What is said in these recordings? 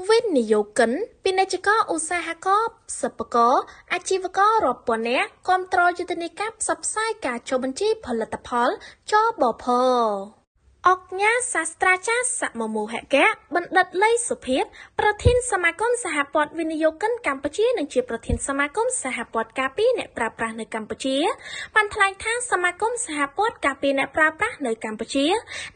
វិនិយោគិន ពាណិជ្ជករឧស្សាហករសិប្បករអាជីវកររាប់ពាន់នាក់គាំទ្រយុទ្ធនាការផ្សព្វផ្សាយការចុះបញ្ជីផលិតផលចបភ ឧកញ៉ាសាស្ត្រាចារ្យសមមូហកៈបណ្ឌិតលីសុភាពប្រធានសមាគមសហព័ន្ធវិនិយោគិនកម្ពុជានិងជាប្រធានសមាគមសហព័ន្ធការពារអ្នកប្រើប្រាស់នៅកម្ពុជាបានថ្លែងថាសមាគមសហព័ន្ធការពារអ្នកប្រើប្រាស់នៅកម្ពុជា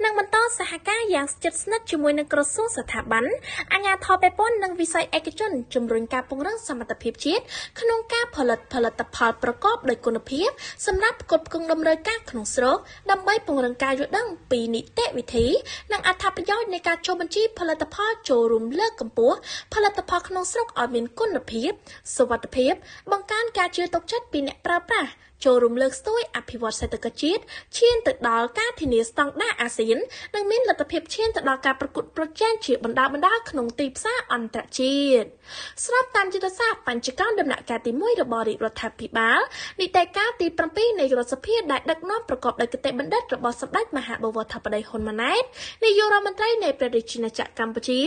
នឹងបន្តសហការយ៉ាងជិតស្និទ្ធជាមួយនឹងក្រសួងស្ថាប័នអាជ្ញាធរពាក់ព័ន្ធនិងវិស័យឯកជនជំរុញការពង្រឹងសមត្ថភាពជាតិក្នុងការផលិតផលិតផលប្រកបដោយគុណភាពសម្រាប់ផ្គត់ផ្គង់តម្រូវការក្នុងស្រុកដើម្បីពង្រឹងការយល់ដឹងពីនីតិវិធីនិងអត្ថប្រយោជន៍នៃការចុះបញ្ជីផលិតផលចូលរួមលើកកម្ពស់ផលិតផលក្នុងស្រុកឲ្យមានគុណភាពសុវត្ថិភាពបង្កើនការជឿទុកចិត្តពីអ្នកប្រើប្រាស់ចូលរួមលើកស្ទួយអភិវឌ្ឍសេដ្ឋកិច្ចជាតិឈានទៅដល់ការធានាស្តង់ដារអាស៊ាននិងមានលទ្ធភាពឈានទៅដល់ការប្រកួតប្រជែងជាបណ្ដើរៗក្នុងទីផ្សារអន្តរជាតិស្របតាមយុទ្ធសាស្ត្របញ្ចកោណដំណាក់កាលទី1របស់រាជរដ្ឋាភិបាលនីតិកាលទី7នៃរដ្ឋសភាដែលដឹកនាំប្រកបដោយគតិបណ្ឌិតរបស់សម្ដេចមហាបវរធិបតីហ៊ុនម៉ាណែតនាយករដ្ឋមន្ត្រីនៃព្រះរាជាណាចក្រកម្ពុជា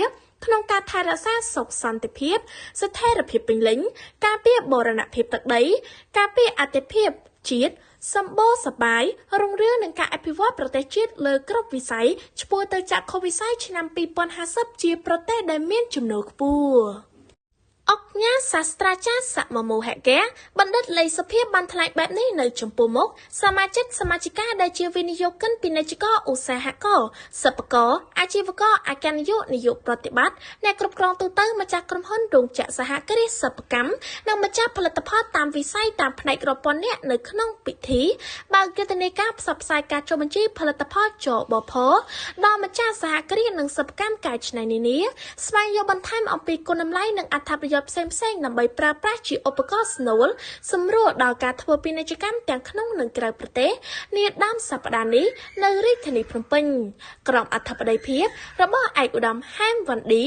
ក្នុងការថែរក្សាសុខសន្តិភាពស្ថិរភាពពេញលេញការពារបូរណភាពទឹកដីការពារអធិភាពជាតិសម្បូរសប្បាយរុងរឿងនឹងការអភិវឌ្ឍប្រទេសជាតិលើគ្រប់វិស័យឆ្ពោះទៅចក្ខុវិស័យឆ្នាំ2050ជាប្រទេសដែលមានចំណូលខ្ពស់ឧកញ៉ាសាស្ត្រាចារ្យសមមូហកៈបណ្ឌិតលីសុភាពបានថ្លែងបែបនេះនៅចំពោះមុខសមាជិកសមាជិកាដែលជាវិនិយោគិនពាណិជ្ជករឧស្សាហករសិប្បករអាជីវករអគ្គនាយកនាយកប្រតិបត្តិអ្នកគ្រប់គ្រងទូទៅម្ចាស់ក្រុមហ៊ុនរោងចក្រសហគ្រាសសិប្បកម្មនិងម្ចាស់ផលិតផលតាមវិស័យតាមផ្នែករាប់ពាន់នាក់នៅក្នុងពិធីបើកយុទ្ធនាការផ្សព្វផ្សាយការចុះបញ្ជីផលិតផលចបភដល់ម្ចាស់សហគ្រាសនិងសិប្បកម្មកែច្នៃនានាស្វែងយល់បន្ថែមអំពីគុណតម្លៃនិងអត្ថប្រយោជន៍ផ្សេងៗដើម្បីប្រើប្រាស់ជាឧបករណ៍ស្នូលសម្រួលដល់ការធ្វើពាណិជ្ជកម្មទាំងក្នុងនិងក្រៅប្រទេសនាដើមសប្តាហ៍នេះនៅរាជធានីភ្នំពេញក្រោមអធិបតីភាពរបស់ឯកឧត្តមហែមវ៉ាន់ឌី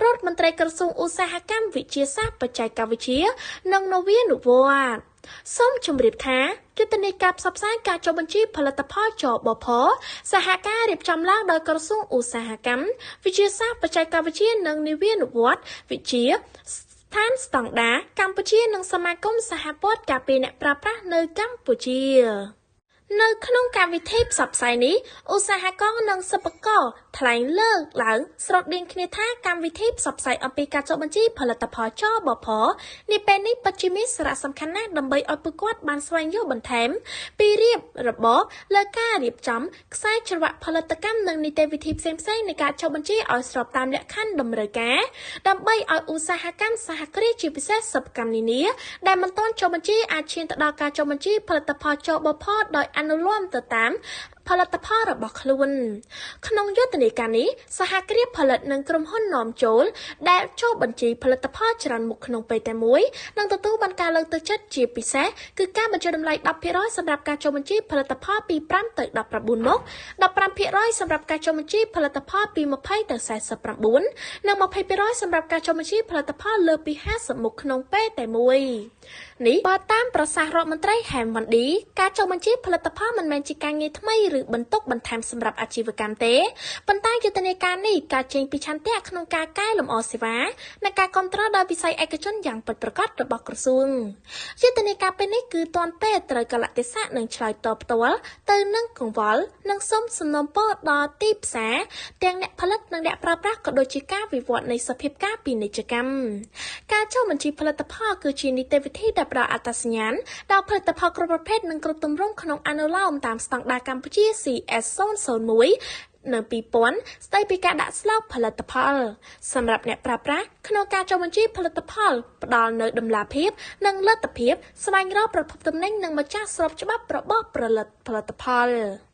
រដ្ឋមន្ត្រីក្រសួងឧស្សាហកម្មវិទ្យាសាស្ត្របច្ចេកវិទ្យានិងនវានុវត្តន៍សូមជម្រាបថាយុទ្ធនាការផ្សព្វផ្សាយការចុះបញ្ជីផលិតផលចបភសហការរៀបចំឡើងដោយក្រសួងឧស្សាហកម្មវិទ្យាសាស្ត្របច្ចេកវិទ្យានិងនវានុវត្តន៍វិទ្យាស្ថានស្តង់ដារកម្ពុជានិងសមាគមសហព័ន្ធការពារអ្នកប្រើប្រាស់នៅកម្ពុជានៅក្នុងកម្មវិធីផ្សព្វផ្សាយនេះឧស្សាហករនិងសិប្បករថ្លែងលើកឡើងស្រដៀងគ្នាថាកម្មវិធីផ្សព្វផ្សាយអំពីការចុះបញ្ជីផលិតផលចបភនាពេលនេះពិតជាមានសារៈសំខាន់ណាស់ដើម្បីឲ្យពួកគាត់បានស្វែងយល់បន្ថែមពីរៀបរបបលើការរៀបចំខ្សែច្រវាក់ផលិតកម្មនិងនីតិវិធីផ្សេងៗនៃការចុះបញ្ជីឲ្យស្របតាមលក្ខខណ្ឌតម្រូវការដើម្បីឲ្យឧស្សាហកម្មសហគ្រាសជាពិសេសសិប្បកម្មនានាដែលមិនទាន់ចុះបញ្ជីអាចឈានទៅដល់ការចុះបញ្ជីផលិតផលចបភដោយអនុលោមទៅតាមផលិតផលរបស់ខ្លួនក្នុងយុទ្ធនាការនេះសហគ្រាសផលិតនិងក្រុមហ៊ុននាំចូលដែលចុះបញ្ជីផលិតផលច្រើនមុខក្នុងពេលតែមួយនឹងទទួលបានការលើកទឹកចិត្តជាពិសេសគឺការបញ្ចុះតម្លៃ 10% សម្រាប់ការចុះបញ្ជីផលិតផលពី5ទៅ19មុខ 15% សម្រាប់ការចុះបញ្ជីផលិតផលពី20ទៅ49និង 20% សម្រាប់ការចុះបញ្ជីផលិតផលលើសពី50មុខក្នុងពេលតែមួយនេះបើតាមប្រសាសន៍រដ្ឋមន្ត្រីហែមវ៉ាន់ឌីការចុះបញ្ជីផលិតផលមិនមែនជាការងារថ្មីឬបន្ទុកបន្ថែមសម្រាប់អាជីវកម្មទេប៉ុន្តែយុទ្ធនាការនេះការចេញពីឆន្ទៈក្នុងការកែលម្អសេវានិងការគ្រប់គ្រងដោយវិស័យឯកជនយ៉ាងពិតប្រាកដរបស់ក្រសួងយុទ្ធនាការពេលនេះគឺទាន់ពេលត្រូវកាលៈទេសៈនិងឆ្លើយតបផ្ទាល់ទៅនឹងកង្វល់និងសូមសំណូមពរដល់ទីផ្សារទាំងអ្នកផលិតនិងអ្នកប្រើប្រាស់ក៏ដូចជាការវិវត្តនៃសភាពការពាណិជ្ជកម្មការចុះបញ្ជីផលិតផលគឺជានីតិវិធីដែលផ្ដល់អត្តសញ្ញាណដល់ផលិតផលគ្រប់ប្រភេទនិងគ្រប់ទម្រង់ក្នុងអនុលោមតាមស្តង់ដារកម្ពុជា CS001 នៅ2000ស្ដីពីការដាក់ស្លាកផលិតផលសម្រាប់អ្នកប្រើប្រាស់ក្នុងការចុះបញ្ជីផលិតផលផ្ដល់នូវតម្លាភាពនិងលទ្ធភាពស្វែងរកប្រភពទំនិញនិងម្ចាស់ស្របច្បាប់របស់ផលិតផល។